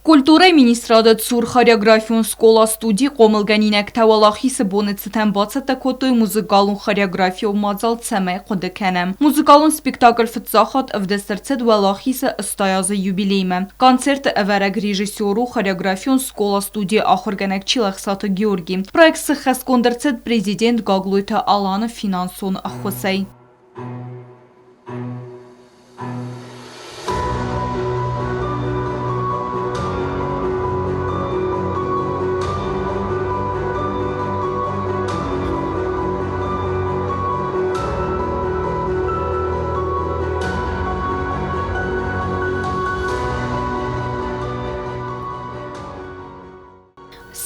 Культурӕйы министрады цур хореографион скъола-студийы хъомылгӕнинӕгтӕ Уӕлахизы боны цытӕн бацӕттӕ кодтой музыкалон-хореографион мадзал «Цӕмӕй хъуыды кӕнӕм». Музыкалон спектакль фыццаг хатт ӕвдыст ӕрцыд Уӕлахизы 80 азы юбилеймӕ. Концерты ӕвӕрӕг режиссер у хореографион скъола-студийы ахуыргӕнӕг Чилӕхсаты Георги. Проект сыххӕстгонд ӕрцыд президент Гаглойты Аланы финансон ӕххуысӕй.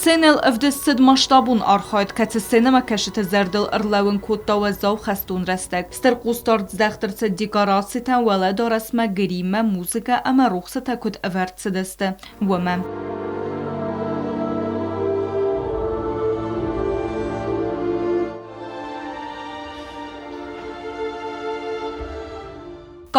Сценӕйыл ӕвдыст цыд масштабон архайд, кӕцы сценӕмӕкӕсджыты зӕрдыл ӕрлӕууын кодта уӕззау хӕстон рӕстӕг. Стыр хъусдард здӕхт ӕрцыд декорацитӕм, уӕлӕдарӕсмӕ, гриммӕ, музыкӕ ӕмӕ рухсытӕ куыд ӕвӕрд цыдысты, уымӕ.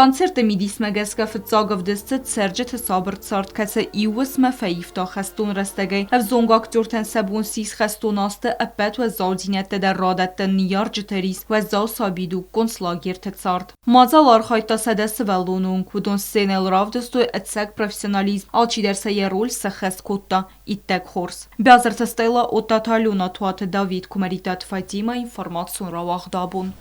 Концерты мидисмӕ гӕсгӕ фыццаг ӕвдыст цыд цӕрджыты сабыр цард, кӕцы иу уысммӕ фӕивта хӕстон рӕстӕгӕй. Ӕвзонг актертӕн сӕ бон ссис хӕстон азты ӕппӕт уӕззаудзинӕдтӕ дӕр радӕттын ныййарджыты рис, уӕззау сабидуг, концлагерты цард. Мадзал архайдта 100 сывӕллоны онг, уыдон сценӕйыл равдыстой ӕцӕг профессионализм, алчидӕр сӕ йӕ роль сӕххӕст кодта иттӕг хорз. Бязырты Стелла, Оттаты Алена, Туаты Давид, Куымӕридтаты Фатимӕ, информацион рауагъд абон.